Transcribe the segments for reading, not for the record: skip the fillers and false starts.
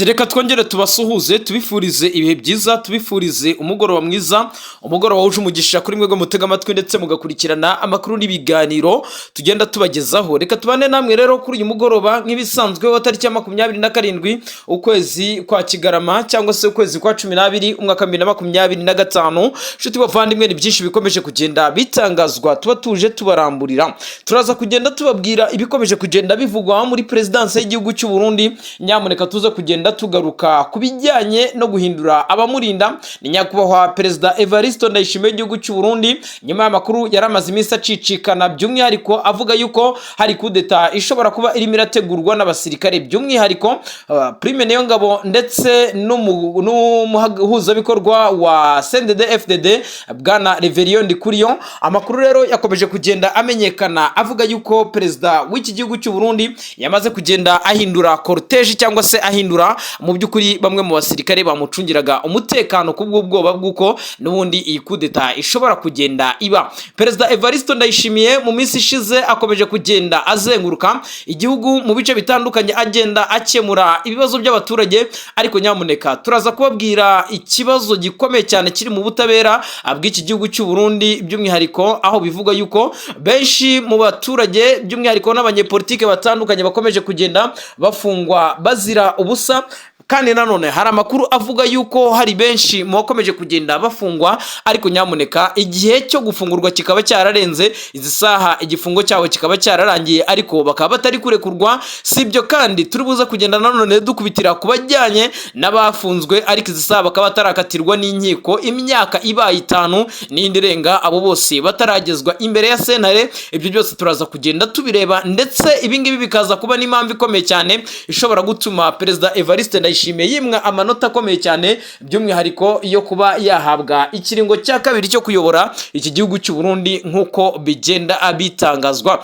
Reka twongere tubasuhuze, tubifurize ibihe byiza, tubifurize umugoroba mwiza, umugoroba wuje umugisha kuri mwebwe mutega amatwi ndetse mugakurikirana amakuru n'ibiganiro tugenda tubagezaho. Reka tubane namwe rero kuri uyu mugoroba nk'ibisanzwe wa tariki ya 27 ukwezi kwa Kigarama, cyangwa se ukwezi kwa 12, umwaka 2025. Nshuti bavandimwe, ni byinshi bikomeje kugenda bitangazwa, tuba tuje tubaramburira. Turaza kugenda tubabwira ibikomeje kugenda bivugwa muri perezidansi y'igihugu cy'u Burundi. Nyamuneka tuze kugenda tugaruka ku bijyanye no guhindura abamurinda, ni nyakubahwa Perezida Evariste Ndayishimiye w'igihugu cy'u Burundi, nyuma y'amakuru yari amaze iminsi acicikana, by'umwihariko avuga yuko hari kudeta ishobora kuba irimo irategurwa n'abasirikare, by'umwihariko Prime Niyongabo ndetse n'umuhuzabikorwa wa CNDD FDD, bwana Reverien Ndikuriyo. Amakuru rero yakomeje kugenda amenyekana avuga yuko perezida w'iki gihugu cy'u Burundi yamaze kugenda ahindura cortège, cyangwa se ahindura mu by'ukuri bamwe mu basirikare bamucungiraga umutekano, kubw'ubwoba bw'uko n'ubundi iyi kudeta ishobora kugenda iba. Perezida Evariste Ndayishimiye mu minsi ishize akomeje kugenda azenguruka igihugu mu bice bitandukanye, agenda akemura ibibazo by'abaturage. Ariko nyamuneka turaza kubabwira ikibazo gikomeye cyane kiri mu butabera bw'iki gihugu cy'u Burundi, by'umwihariko aho bivuga yuko benshi mu baturage, by'umwihariko n'abanyepolitike batandukanye, bakomeje kugenda bafungwa bazira ubusa. Kandi nanone hari amakuru avuga yuko hari benshi mu bakomeje kugenda bafungwa, ariko nyamuneka igihe cyo gufungurwa kikaba cyararenze, izi saha igifungo cyabo kikaba cyararangiye, ariko bakaba batari kurekurwa. Si ibyo kandi, turi buze kugenda nanone dukubitira ku bajyanye n'abafunzwe, ariko izi saha bakaba batarakatirwa n'inkiko, imyaka ibaye 5 n'indi irenga, abo bose bataragezwa imbere ya sentare. Ibyo byose turaza kugenda tubireba, ndetse ibi ngibi bikaza kuba n'impamvu ikomeye cyane ishobora gutuma Perezida Evariste Ndayishimiye yimwa amanota akomeye cyane, by'umwihariko yo kuba yahabwa ikiringo cya kabiri cyo kuyobora iki gihugu cy'u Burundi, nk'uko bigenda bitangazwa.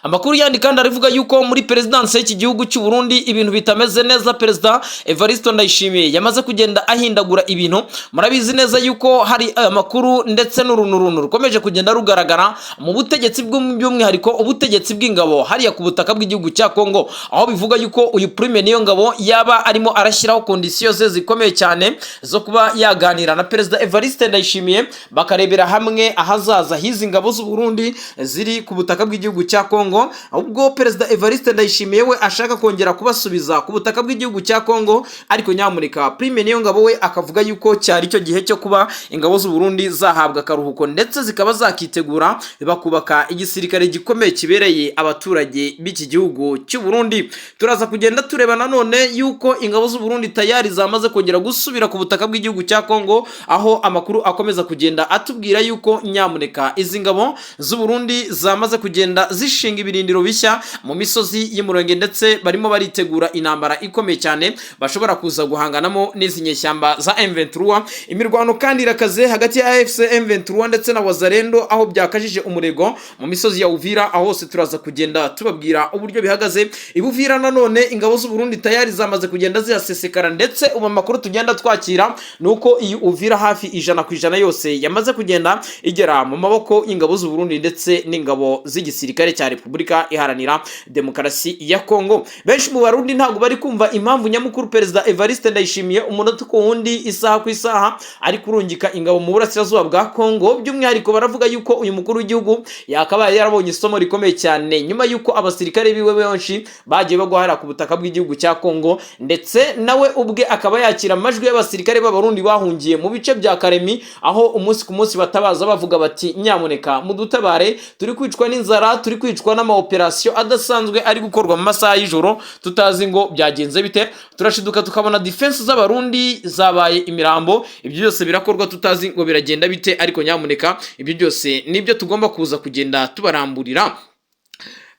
Amakuru yandi kandi aravuga yuko muri perezidansi y'iki gihugu cy'u Burundi ibintu bitameze neza. Perezida Evariste Ndayishimiye yamaze kugenda ahindagura ibintu. Murabizi neza yuko hari amakuru ndetse n'urunturuntu rukomeje kugenda rugaragara mu butegetsi, by'umwihariko ubutegetsi bw'ingabo hariya ku butaka bw'igihugu cya Kongo, aho bivuga yuko uyu Prime Niyongabo yaba arimo arashyiraho conditions ze zikomeye cyane zo kuba yaganira na Perezida Evariste Ndayishimiye, bakarebera hamwe ahazaza h'izi ngabo z'u Burundi ziri ku butaka bw'igihugu cya Kongo, ubwo Perezida Evariste Ndayishimiye we ashaka kongera kubasubiza ku butaka bw'igihugu cya Kongo. Ariko nyamuneka Prime Niyongabo we akavuga yuko cyari cyo gihe cyo kuba ingabo z'u Burundi zahabwa akaruhuko, ndetse zikaba zakitegura bakubaka igisirikare gikomeye kibereye abaturage b'iki gihugu cy'u Burundi. Turaza kugenda tureba nanone yuko ingabo z'u Burundi tayari zamaze kongera gusubira ku butaka bw'igihugu cya Kongo, aho amakuru akomeza kugenda atubwira yuko nyamuneka izi ngabo z'u Burundi zamaze kugenda zishinga ibirindiro bishya mu misozi y'Umurenge, ndetse barimo baritegura intambara ikomeye cyane bashobora kuza guhanganamo n'izi nyeshyamba za M23. Imirwano kandi irakaze hagati ya AFC M23 ndetse na Wazalendo, aho byakajije umurego mu misozi ya Uvira. Aho hose turaza kugenda tubabwira uburyo bihagaze i Buvira. Nanone ingabo z'u Burundi tayari zamaze kugenda zihasesekara, ndetse ubu amakuru tugenda twakira ni uko iyi Uvira hafi 100% yose yamaze kugenda igera mu maboko y'ingabo z'u Burundi ndetse n'ingabo z'igisirikare cya Repubulika Iharanira Demokarasi ya Kongo. Benshi mu Barundi ntabwo bari kumva impamvu nyamukuru Perezida Evariste Ndayishimiye umunota ku wundi, isaha ku isaha, ari kurungika ingabo mu burasirazuba bwa Kongo. By'umwihariko baravuga yuko uyu mukuru w'igihugu yakabaye yarabonye isomo rikomeye cyane nyuma yuko abasirikare biwe benshi bagiye bagwa ku butaka bw'igihugu cya Kongo, ndetse nawe ubwe akaba yakira amajwi y'abasirikare b'Abarundi bahungiye mu bice bya Karemi, aho umunsi ku munsi batabaza bavuga bati: "Nyamuneka mudutabare, turi kwicwa n'inzara, turi kwicwa n'amaoperasiyo adasanzwe ari gukorwa mu masaha y'ijoro, tutazi ngo byagenze bite, turashiduka tukabona defense z'Abarundi zabaye imirambo, ibyo byose birakorwa tutazi ngo biragenda bite." Ariko nyamuneka ibyo byose nibyo tugomba kuza kugenda tubaramburira.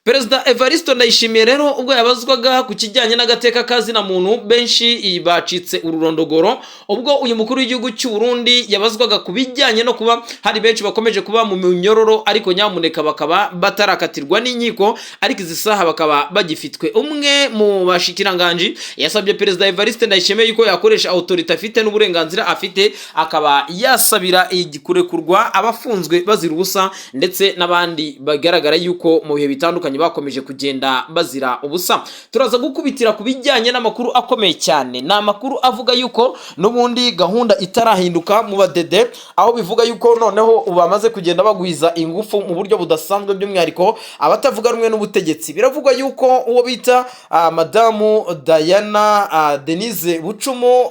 Perezida Evariste Ndayishimiye rero, ubwo yabazwaga ku kijyanye n'agateka ka zina muntu, benshi bacitse ururondogoro ubwo uyu mukuru w'igihugu cy'u Burundi yabazwaga ku bijyanye no kuba hari benshi bakomeje kuba mu minyororo, ariko nyamuneka bakaba batarakatirwa n'inkiko, ariko izi saha bakaba bagifitwe. Umwe mu bashikiranganji yasabye Perezida Evariste Ndayishimiye yuko yakoresha autorité afite n'uburenganzira afite, akaba yasabira kurekurwa abafunzwe bazira ubusa, ndetse n'abandi bagaragara yuko mu bihe bitandukanye bitandukanye bakomeje kugenda bazira ubusa. Turaza gukubitira ku bijyanye n'amakuru akomeye cyane. Ni amakuru avuga yuko n'ubundi gahunda itarahinduka mu badede, aho bivuga yuko noneho bamaze kugenda bagwiza ingufu mu buryo budasanzwe, by'umwihariko abatavuga rumwe n'ubutegetsi. Biravugwa yuko uwo bita Madamu Diana Denise Bucumu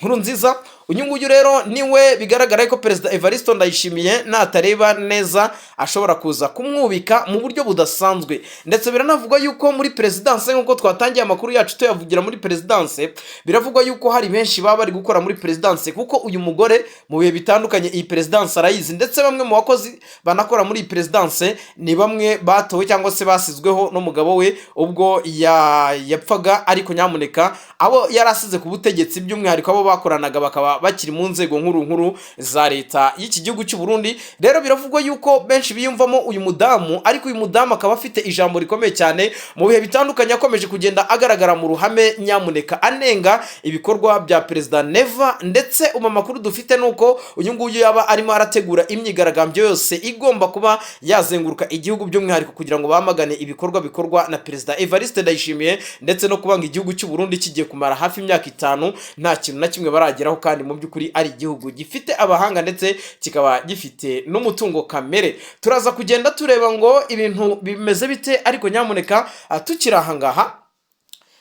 Nkurunziza, uyu nguyu rero niwe bigaragara ko Perezida Evariste Ndayishimiye natareba neza ashobora kuza kumwubika mu buryo budasanzwe. Ndetse biranavugwa yuko muri perezidanse, nk'uko twatangiye amakuru yacu tuyavugira muri perezidanse, biravugwa yuko hari benshi baba bari gukora muri perezidanse, kuko uyu mugore mu bihe bitandukanye iyi perezidanse arayizi. Ndetse bamwe mu bakozi banakora muri iyi perezidanse ni bamwe batowe cyangwa se basizweho n'umugabo we ubwo yapfaga. Ariko nyamuneka, abo yari asize ku butegetsi, by'umwihariko abo bakoranaga, bakaba bakiri mu nzego nkuru nkuru za leta y'iki gihugu cy'u Burundi. Rero biravugwa yuko benshi biyumvamo uyu mudamu, ariko uyu mudamu akaba afite ijambo rikomeye cyane. Mu bihe bitandukanye akomeje kugenda agaragara mu ruhame, nyamuneka, anenga ibikorwa bya Perezida Neva. Ndetse umu amakuru dufite ni uko uyu nguyu yaba arimo arategura imyigaragambyo yose igomba kuba yazenguruka igihugu, by'umwihariko kugira ngo bamagane ibikorwa bikorwa na Perezida Evariste Ndayishimiye, ndetse no kubanga igihugu cy'u Burundi kigiye kumara hafi imyaka 5 nta kintu na kimwe barageraho, kandi mu by'ukuri ari igihugu gifite abahanga ndetse kikaba gifite n'umutungo kamere. Turaza kugenda tureba ngo ibintu bimeze bite. Ariko nyamuneka, tukiri aha ngaha,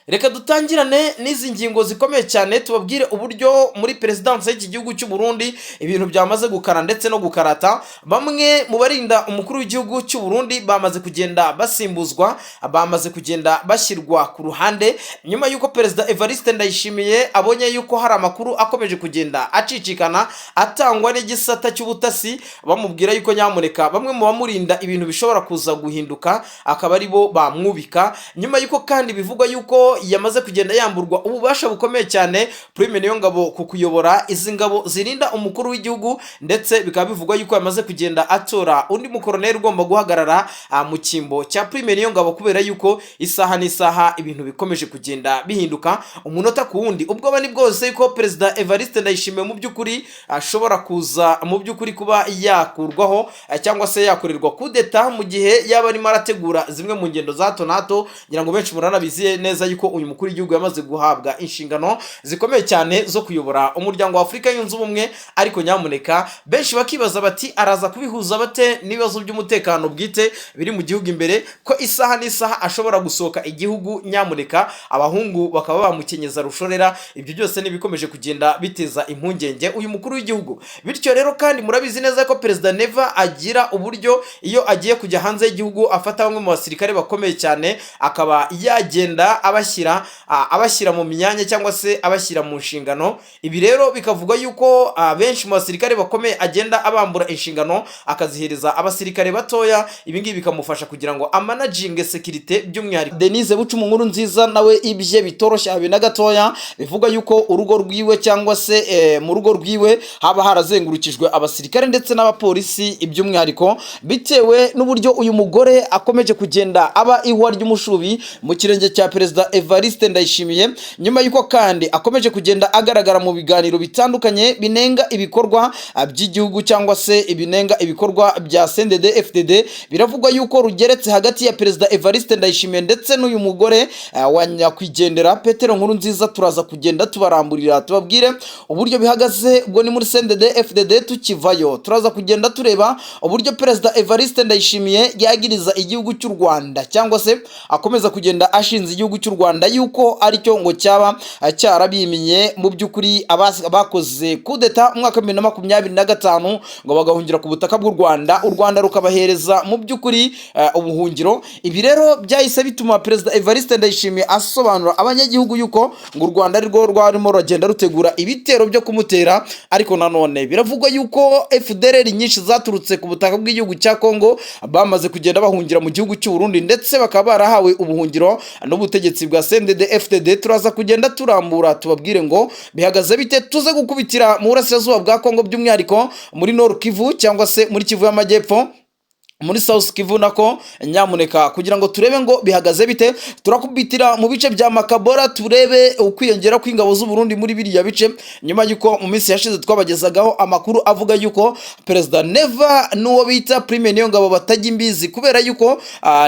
reka dutangirane n'izi ngingo zikomeye cyane, tubabwire uburyo muri perezidansi y'iki gihugu cy'u Burundi ibintu byamaze gukara ndetse no gukarata. Bamwe mu barinda umukuru w'igihugu cy'u Burundi bamaze kugenda basimbuzwa, bamaze kugenda bashyirwa ku ruhande, nyuma y'uko Perezida Evariste Ndayishimiye abonye yuko hari amakuru akomeje kugenda acicikana atangwa n'igisata cy'ubutasi, bamubwira yuko nyamuneka bamwe mu bamurinda ibintu bishobora kuza guhinduka, akaba ari bo bamwubika. Nyuma y'uko kandi bivugwa yuko yamaze kugenda yamburwa ububasha bukomeye cyane Prime Niyongabo ku kuyobora izi ngabo zirinda umukuru w'igihugu, ndetse bikaba bivugwa yuko yamaze kugenda atora undi mukoroneri ugomba guhagarara mu cyimbo cya Prime Niyongabo, kubera yuko isaha n'isaha ibintu bikomeje kugenda bihinduka umunota ku wundi. Ubwoba ni bwose yuko Perezida Evariste Ndayishimiye mu by'ukuri ashobora kuza mu by'ukuri kuba yakurwaho cyangwa se yakorerwa kudeta mu gihe yaba arimo arategura zimwe mu ngendo za hato na hato. Ngira ngo benshi muranabizi neza yuko uyu mukuru w'igihugu yamaze guhabwa inshingano zikomeye cyane zo kuyobora Umuryango wa Afurika Yunze Ubumwe. Ariko nyamuneka, benshi bakibaza bati: araza kubihuza bate n'ibibazo by'umutekano bwite biri mu gihugu imbere, ko isaha n'isaha ashobora gusohoka igihugu, nyamuneka abahungu bakaba bamukenyeza rushorera? Ibyo byose ni ibikomeje kugenda biteza impungenge uyu mukuru w'igihugu. Bityo rero kandi murabizi neza ko Perezida Neva agira uburyo iyo agiye kujya hanze y'igihugu afata bamwe mu basirikare bakomeye cyane, akaba yagenda abashyira mu myanya cyangwa se abashyira mu nshingano. Ibi rero bikavugwa yuko benshi mu basirikare bakomeye agenda abambura inshingano, akazihereza abasirikare batoya. Ibi ngibi bikamufasha kugira ngo amanaginge sécurité, by'umwihariko Denise Bucumu Nkurunziza nawe ibye bitoroshye habe na gatoya. Bivuga yuko urugo rwiwe cyangwa se mu rugo rwiwe haba harazengurukijwe abasirikare ndetse n'abapolisi, by'umwihariko bitewe n'uburyo uyu mugore akomeje kugenda aba ihwa ry'umushubi mu kirenge cya Perezida Evariste Ndayishimiye. Nyuma y'uko kandi akomeje kugenda agaragara mu biganiro bitandukanye binenga ibikorwa by'igihugu cyangwa se ibinenga ibikorwa bya CNDD FDD, biravugwa yuko rugeretse hagati ya Perezida Evariste Ndayishimiye ndetse n'uyu mugore wa nyakwigendera Petero Nkurunziza. Turaza kugenda tubaramburira, tubabwire uburyo bihagaze. Ubwo ni muri CNDD FDD. Tukivayo, turaza kugenda tureba uburyo Perezida Evariste Ndayishimiye yagiriza igihugu cy'u Rwanda, cyangwa se akomeza kugenda ashinze igihugu cy'u Rwanda yuko aricyo ngo cyaba cyarabimiye mu by'ukuri abakoze kudeta umwaka wa 2025, ngo bagahungira ku butaka bw'u Rwanda, u Rwanda rukabahereza mu by'ukuri ubuhungiro. Ibi rero byahise bituma Perezida Evariste Ndayishimiye asobanura abanyagihugu yuko ngo u Rwanda ari rwo rwarimo ruragenda rutegura ibitero byo kumutera. Ariko nanone biravugwa yuko FDLR nyinshi zaturutse ku butaka bw'igihugu cya Congo bamaze kugenda bahungira mu gihugu cy'u Burundi, ndetse bakaba barahawe ubuhungiro n'ubutegetsi bwa CNDD FDD. Turaza kugenda turambura, tubabwire ngo bihagaze bite. Tuze gukubitira mu burasirazuba bwa Congo, by'umwihariko muri Nord Kivu cyangwa se muri Kivu y'Amajyepfo. Muri South Kivu nako nyamuneka, kugira ngo turebe ngo bihagaze bite. Turakubitira mu bice bya Makabora, turebe ukwiyongera kw'ingabo z'u Burundi muri biriya bice, nyuma y'uko mu minsi yashize twabagezagaho amakuru avuga yuko Perezida Neva n'uwo bita Prime Niyongabo batajya imbizi, kubera yuko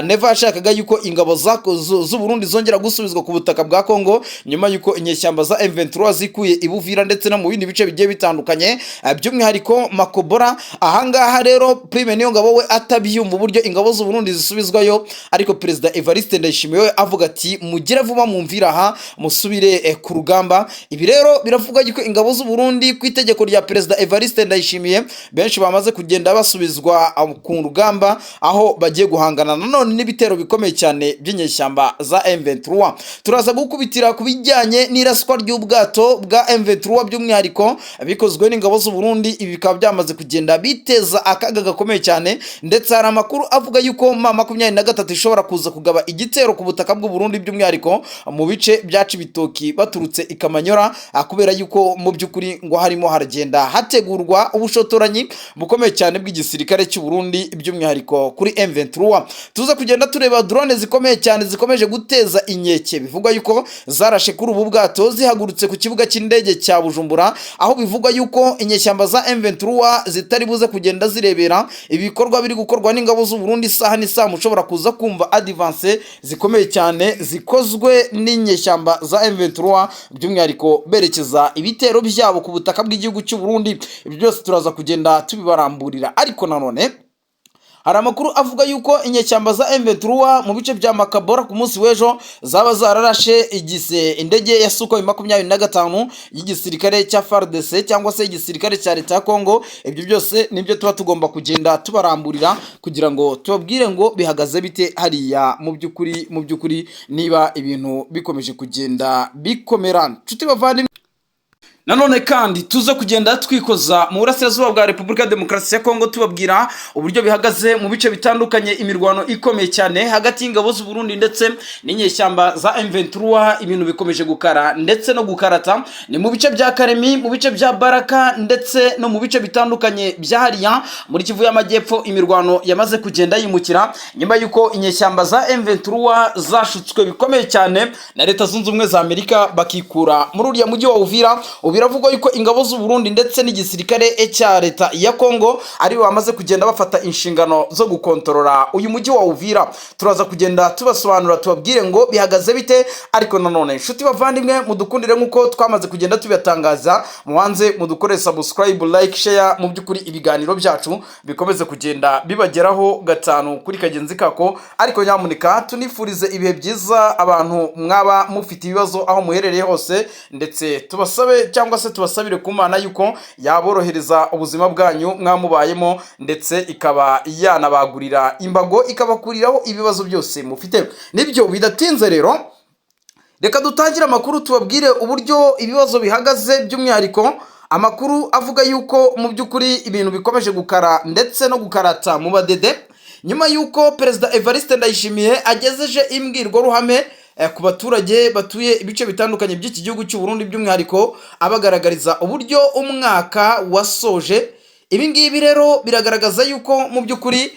Neva yashakaga yuko ingabo z'u Burundi zongera gusubizwa ku butaka bwa Kongo, nyuma y'uko inyeshyamba za M23 zikuye i Buvira ndetse no mu bindi bice bigiye bitandukanye, by'umwihariko Makobora. Ahangaha rero Prime Niyongabo we atabyumva uburyo ingabo z'u Burundi zisubizwayo, ariko Perezida Evariste Ndayishimiye we avuga ati: "Mugire vuba mumvira aha, musubire ku rugamba." Ibi rero biravuga yuko ingabo z'u Burundi, ku itegeko rya Perezida Evariste Ndayishimiye, benshi bamaze kugenda basubizwa ku rugamba, aho bagiye guhangana nanone n'ibitero bikomeye cyane by'inyeshyamba za M23. Turaza gukubitira ku bijyanye n'iraswa ry'ubwato bwa M23, by'umwihariko bikozwe n'ingabo z'u Burundi. Ibi bikaba byamaze kugenda biteza akaga gakomeye cyane, ndetse hari amakuru avuga yuko M23 ishobora kuza kugaba igitero ku butaka bw'u Burundi, by'umwihariko mu bice bya Cibitoki, baturutse i Kamanyora, kubera yuko mu by'ukuri ngo harimo haragenda hategurwa ubushotoranyi bukomeye cyane bw'igisirikare cy'u Burundi, by'umwihariko kuri M23. Tuza kugenda tureba drone zikomeye cyane zikomeje guteza inkeke, bivugwa yuko zarashe kuri ubu bwato zihagurutse ku kibuga cy'indege cya Bujumbura, aho bivugwa yuko inyeshyamba za M23 zitari buze kugenda zirebera ibikorwa biri gukorwa n'ingabo z'u Burundi. Isaha n'isaha mushobora kuza kumva advance zikomeye cyane zikozwe n'inyeshyamba za M23, by'umwihariko berekeza ibitero byabo ku butaka bw'igihugu cy'u Burundi. Ibyo byose turaza kugenda tubibaramburira, ariko nanone hari amakuru avuga yuko inyeshyamba za M23 mu bice bya Makabora ku munsi w'ejo zaba zararashe igise indege ya Sukhoi 25 y'igisirikare cya FARDC, cyangwa se igisirikare cya leta ya Congo. Ibyo byose nibyo tuba tugomba kugenda tubaramburira, kugira ngo tubabwire ngo bihagaze bite hariya mu by'ukuri, niba ibintu bikomeje kugenda bikomera. Nshuti bavandimwe, nanone kandi tuze kugenda twikoza mu burasirazuba bwa Repubulika ya Demokarasi ya Kongo, tubabwira uburyo bihagaze mu bice bitandukanye, imirwano ikomeye cyane hagati y'ingabo z'u Burundi ndetse n'inyeshyamba za M23. Ibintu bikomeje gukara ndetse no gukarata. Ni mu bice bya Karemi, mu bice bya Baraka, ndetse no mu bice bitandukanye bya hariya muri Kivu y'Amajyepfo. Imirwano yamaze kugenda yimukira, nyuma y'uko inyeshyamba za M23 zashutswe bikomeye cyane na Leta Zunze Ubumwe za Amerika, bakikura muri uriya mujyi wa Uvira. Ubu biravugwa yuko ingabo z'u Burundi ndetse n'igisirikare cya leta ya Kongo ari bo bamaze kugenda bafata inshingano zo gukontorora uyu mujyi wa Uvira. Turaza kugenda tubasobanura, tubabwire ngo bihagaze bite. Ariko nanone, inshuti bavandimwe, mudukundire nk'uko twamaze kugenda tubitangaza, mubanze mudukore subscribe, like, share, mu by'ukuri ibiganiro byacu bikomeze kugenda bibageraho gatanu kuri kagenzi kako. Ariko nyamuneka tunifurize ibihe byiza abantu mwaba mufite ibibazo aho muherereye hose, ndetse tubasabe cyangwa se tubasabire ku Mana yuko yaborohereza ubuzima bwanyu mwamubayemo, ndetse ikaba yanabagurira imbago, ikabakuriraho ibibazo byose mufite. Nibyo, bidatinze rero, reka dutangire amakuru, tubabwire uburyo ibibazo bihagaze, by'umwihariko amakuru avuga yuko mu by'ukuri ibintu bikomeje gukara ndetse no gukarata mu badede, nyuma y'uko Perezida Evariste Ndayishimiye agejeje imbwirwaruhame ku baturage batuye ibice bitandukanye by'iki gihugu cy'u Burundi, by'umwihariko abagaragariza uburyo umwaka wasoje. Ibi ngibi rero biragaragaza yuko mu by'ukuri,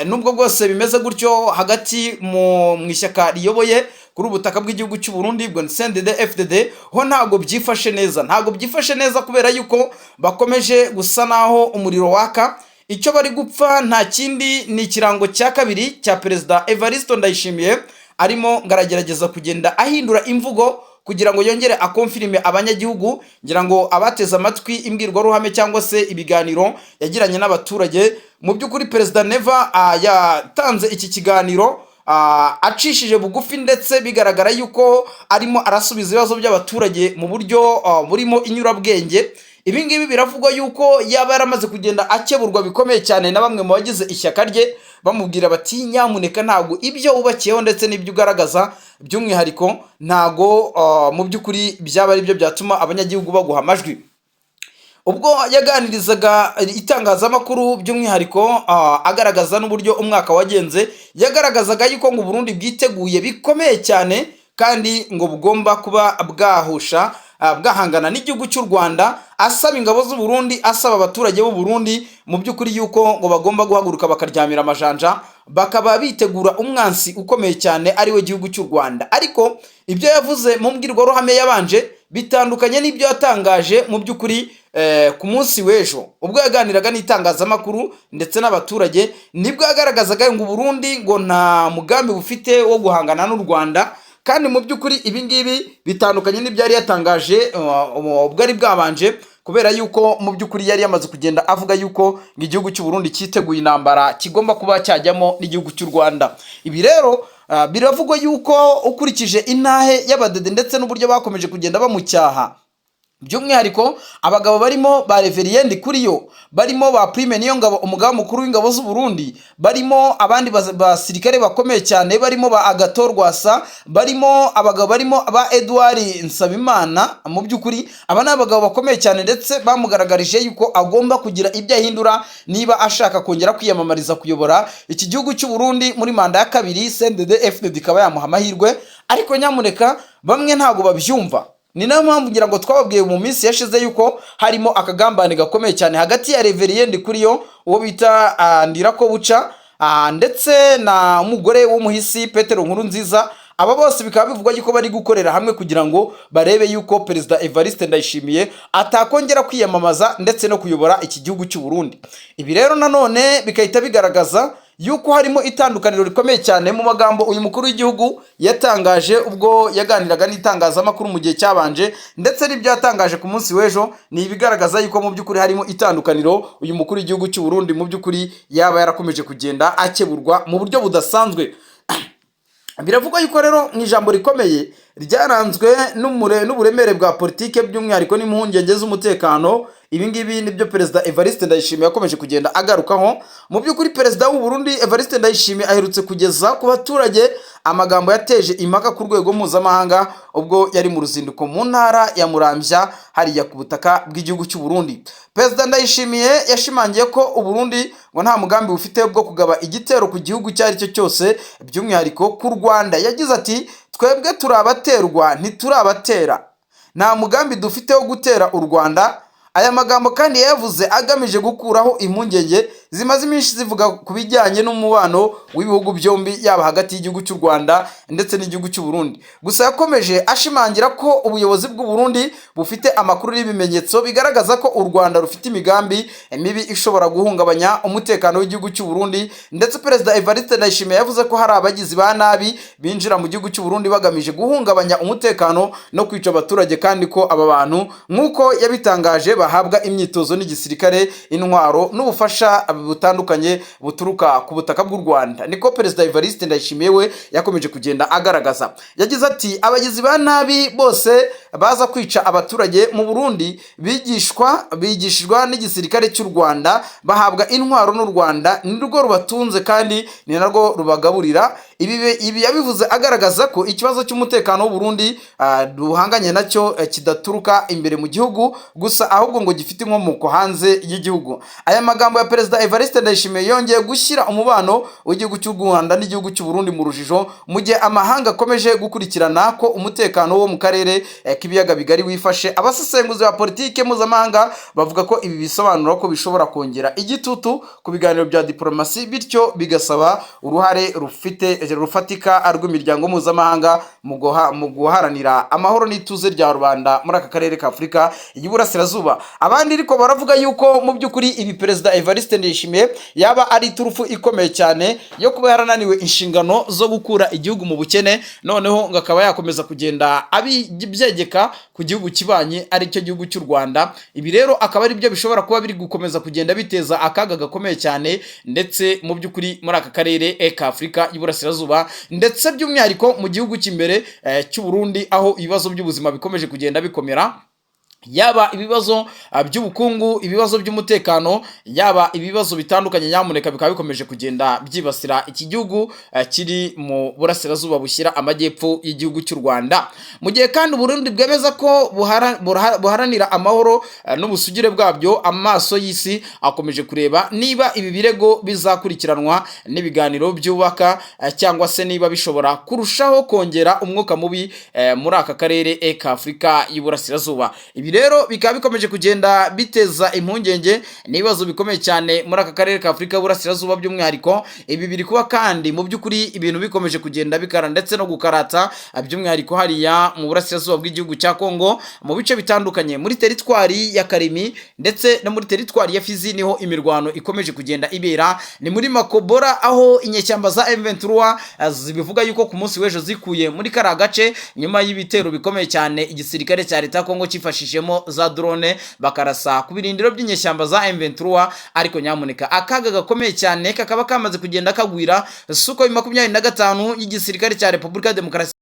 nubwo bwose bimeze gutyo hagati mu ishyaka riyoboye kuri ubutaka bw'igihugu cy'u Burundi, bwo CNDD FDD, ho ntabwo byifashe neza. Ntabwo byifashe neza kubera yuko bakomeje gusa naho umuriro waka. Icyo bari gupfa nta kindi, ni ikirango cya kabiri cya Perezida Evariste Ndayishimiye. Arimo ngaragerageza kugenda ahindura imvugo kugira ngo yongere akonfirime abanyagihugu. Ngira ngo abateze amatwi imbwirwaruhame cyangwa se ibiganiro yagiranye n'abaturage, mu by'ukuri Perezida Neva yatanze iki kiganiro acishije bugufi, ndetse bigaragara yuko arimo arasubiza ibibazo by'abaturage mu buryo burimo inyurabwenge. Ibi ngibi biravugwa yuko yaba yaramaze kugenda akeburwa bikomeye cyane na bamwe mu bagize ishyaka rye, bamubwira bati: "Nyamuneka, ntabwo ibyo wubakiyeho ndetse n'ibyo ugaragaza by'umwihariko ntabwo mu by'ukuri byaba ari byo byatuma abanyagihugu baguha amajwi." Ubwo yaganirizaga itangazamakuru, by'umwihariko agaragaza n'uburyo umwaka wagenze, yagaragazaga yuko ngo Burundi bwiteguye bikomeye cyane, kandi ngo bugomba kuba bwahusha. bwahangana n'igihugu cy'u Rwanda, asaba ingabo z'u Burundi, asaba abaturage b'u Burundi mu by'ukuri yuko ngo bagomba guhaguruka bakaryamira amajanja, bakaba bitegura umwansi ukomeye cyane, ari we gihugu cy'u Rwanda. Ariko ibyo yavuze mu mbwirwaruhame yabanje bitandukanye n'ibyo yatangaje mu by'ukuri ku munsi w'ejo ubwo yaganiraga n'itangazamakuru ndetse n'abaturage. Nibwo yagaragazaga ngo Burundi ngo nta mugambi bufite wo guhangana n'u Rwanda, kandi mu by'ukuri ibi ngibi bitandukanye n'ibyo yari yatangaje ubwo ari bwabanje, kubera yuko mu by'ukuri yari yamaze kugenda avuga yuko ngo igihugu cy'u Burundi cyiteguye intambara kigomba kuba cyajyamo n'igihugu cy'u Rwanda. Ibi rero biravugwa yuko ukurikije intahe y'abadede ndetse n'uburyo bakomeje kugenda bamucyaha, by'umwihariko abagabo barimo ba Révérien Ndikuriyo, barimo ba Prime Niyongabo, umugaba mukuru w'ingabo z'u Burundi, barimo abandi basirikare bakomeye cyane, barimo ba Agathon Rwasa, barimo abagabo barimo ba Edouard Nsabimana. Mu by'ukuri aba ni abagabo bakomeye cyane, ndetse bamugaragarije yuko agomba kugira ibyo ahindura niba ashaka kongera kwiyamamariza kuyobora iki gihugu cy'u Burundi muri manda ya kabiri, CNDD FDD ikaba yamuha amahirwe. Ariko nyamuneka, bamwe ntabwo babyumva. Ni nayo mpamvu ngira ngo twababwiye mu minsi yashize yuko harimo akagambane gakomeye cyane hagati ya Révérien Ndikuriyo, uwo bita Ndirakobuca, ndetse na umugore w'umuhisi Petero Nkurunziza. Aba bose bikaba bivugwa yuko bari gukorera hamwe kugira ngo barebe yuko Perezida Evariste Ndayishimiye atakongera kwiyamamaza ndetse no kuyobora iki gihugu cy'u Burundi. Ibi rero nanone bigahita bigaragaza yuko harimo itandukaniro rikomeye cyane mu magambo uyu mukuru w'igihugu yatangaje ubwo yaganiraga n'itangazamakuru mu gihe cyabanje, ndetse n'ibyo yatangaje ku munsi w'ejo. Ni ibigaragaza yuko mu by'ukuri harimo itandukaniro. Uyu mukuru w'igihugu cy'u Burundi mu by'ukuri yaba yarakomeje kugenda akeburwa mu buryo budasanzwe. Biravugwa yuko rero mu ijambo rikomeye ryaranzwe n'uburemere bwa politike, by'umwihariko n'impungenge z'umutekano, ibi ngibi nibyo Perezida Evariste Ndayishimiye yakomeje kugenda agarukaho. Mu by'ukuri Perezida w'u Burundi Evariste Ndayishimiye aherutse kugeza ku baturage amagambo yateje impaka ku rwego mpuzamahanga ubwo yari mu ruzinduko mu ntara ya Muramvya, hariya ku butaka bw'igihugu cy'u Burundi. Perezida Ndayishimiye yashimangiye ko u Burundi ngo nta mugambi bufite bwo kugaba igitero ku gihugu icyo ari cyo cyose, by'umwihariko ku Rwanda. Yagize ati: "Twebwe turabaterwa, ntiturabatera. Nta mugambi dufite wo gutera u Rwanda." Aya magambo kandi yayavuze agamije gukuraho impungenge zimaze iminsi zivuga ku bijyanye n'umubano w'ibihugu byombi, yaba hagati y'igihugu cy'u Rwanda ndetse n'igihugu cy'u Burundi. Gusa yakomeje ashimangira ko ubuyobozi bw'u Burundi bufite amakuru n'ibimenyetso bigaragaza ko u Rwanda rufite imigambi mibi ishobora guhungabanya umutekano w'igihugu cy'u Burundi. Ndetse Perezida Evariste Ndayishimiye yavuze ko hari abagizi ba nabi binjira mu gihugu cy'u Burundi bagamije guhungabanya umutekano no kwica abaturage, kandi ko aba bantu, nk'uko yabitangaje, bahabwa imyitozo n'igisirikare, intwaro n'ubufasha butandukanye buturuka ku butaka bw'u Rwanda. Niko Perezida Evariste Ndayishimiye we yakomeje kugenda agaragaza. Yagize ati: "Abagizi ba nabi bose baza kwica abaturage mu Burundi bigishwa, bigishijwa n'igisirikare cy'u Rwanda, bahabwa intwaro n'u Rwanda. Ni rwo rubatunze kandi ni narwo rubagaburira." Ibi yabivuze agaragaza ko ikibazo cy'umutekano w'u Burundi duhanganye nacyo kidaturuka imbere mu gihugu gusa, ahubwo ngo gifite inkomoko hanze y'igihugu. Aya magambo ya Perezida Evariste Ndayishimiye yongeye gushyira umubano w'igihugu cy'u Rwanda n'igihugu cy'u Burundi mu rujijo, mu gihe amahanga akomeje gukurikirana ko umutekano wo mu karere k'ibiyaga bigari wifashe. Abasesenguzi ba politike mpuzamahanga bavuga ko ibi bisobanura ko bishobora kongera igitutu ku biganiro bya diplomasi, bityo bigasaba uruhare rufite rufatika rw'imiryango mpuzamahanga mu guharanira amahoro n'ituze rya rubanda muri aka karere ka Afurika y'Iburasirazuba. Abandi ariko baravuga yuko mu by'ukuri ibi Perezida Evariste Ndayishimiye yaba ari iturufu ikomeye cyane yo kuba yarananiwe inshingano zo gukura igihugu mu bukene, noneho ngo akaba yakomeza kugenda abibyegeka ku gihugu kibanye, ari cyo gihugu cy'u Rwanda. Ibi rero akaba ari byo bishobora kuba biri gukomeza kugenda biteza akaga gakomeye cyane, ndetse mu by'ukuri muri aka karere ka Afurika y'Iburasirazuba, ndetse by'umwihariko mu gihugu cy'imbere cy'u Burundi, aho ibibazo by'ubuzima bikomeje kugenda bikomera. Yaba ibibazo by'ubukungu, ibibazo by'umutekano, yaba ibibazo bitandukanye, nyamuneka bikaba bikomeje kugenda byibasira iki gihugu kiri mu burasirazuba bushyira amajyepfo y'igihugu cy'u Rwanda. Mu gihe kandi Burundi bwemeza ko buharanira amahoro n'ubusugire bwabyo, amaso y'isi akomeje kureba niba ibi birego bizakurikiranwa n'ibiganiro byubaka cyangwa se niba bishobora kurushaho kongera umwuka mubi muri aka karere ka Afurika y'Iburasirazuba. Ibi rero bikaba bikomeje kugenda biteza impungenge n'ibibazo bikomeye cyane muri aka karere ka Afurika y'Uburasirazuba. By'umwihariko ibi biri kuba kandi mu by'ukuri ibintu bikomeje kugenda bikara ndetse no gukarata, by'umwihariko hariya mu burasirazuba bw'igihugu cya Kongo, mu bice bitandukanye, muri teritwari ya Kalemie ndetse no muri teritwari ya Fizi, niho imirwano ikomeje kugenda ibera. Ni muri Makobora, aho inyeshyamba za M23 zibivuga yuko ku munsi w'ejo zikuye muri kariya gace nyuma y'ibitero bikomeye cyane igisirikare cya leta ya Kongo cyifashishijemo za drone, bakarasa ku birindiro by'inyeshyamba za M23. Ariko nyamuneka akaga gakomeye cyane kakaba kamaze kugenda kagwira Sukhoi 25 y'igisirikare cya Repubulika ya Demokarasi.